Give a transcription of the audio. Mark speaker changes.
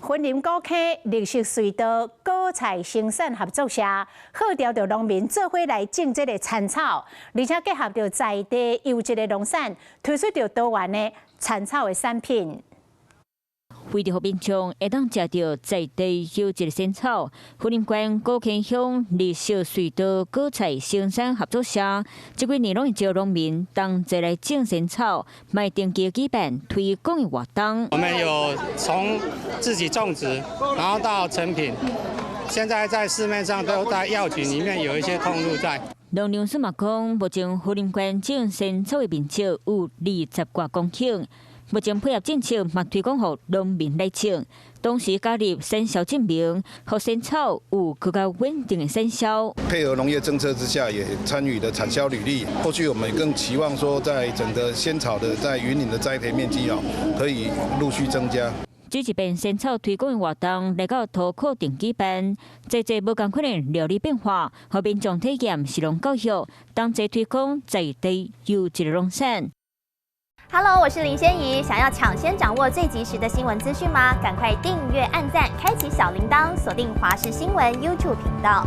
Speaker 1: 雲林古坑綠色隧道果菜生產合作社號召著農民做伙來種這个田草，而且結合著在地優質的農產，推出著多元的田草的產品。
Speaker 2: 為著予民眾會當食著在地優質的仙草，雲林縣古坑鄉綠色隧道果菜生產合作社，這幾年攏會招農民同齊來種仙草，嘛定期舉辦推廣的活動。
Speaker 3: 我們有從自己種植，然後到成品，現在在市面上都在藥局裡面有一些通路在。
Speaker 2: 農糧署嘛講，目前雲林縣種仙草的面積有20多公頃。目前配合政策，嘛推廣予農民來種，同時加入產銷證明，予仙草有更較穩定的產銷。
Speaker 4: 配合農業政策之下，也參與了產銷履歷。後續我們更期望說，在整個仙草的在雲林的栽培面積哦，可以陸續增加。
Speaker 2: 這一遍仙草推廣的活動來到塗口鎮舉辦，濟濟無仝款的料理變化，予民眾體驗食農教育，同齊推廣在地優質的農產。
Speaker 5: Hello，我是林仙怡。想要搶先掌握最及時的新聞資訊嗎？趕快訂閱、按讚、開啟小鈴鐺，鎖定華視新聞 YouTube 頻道。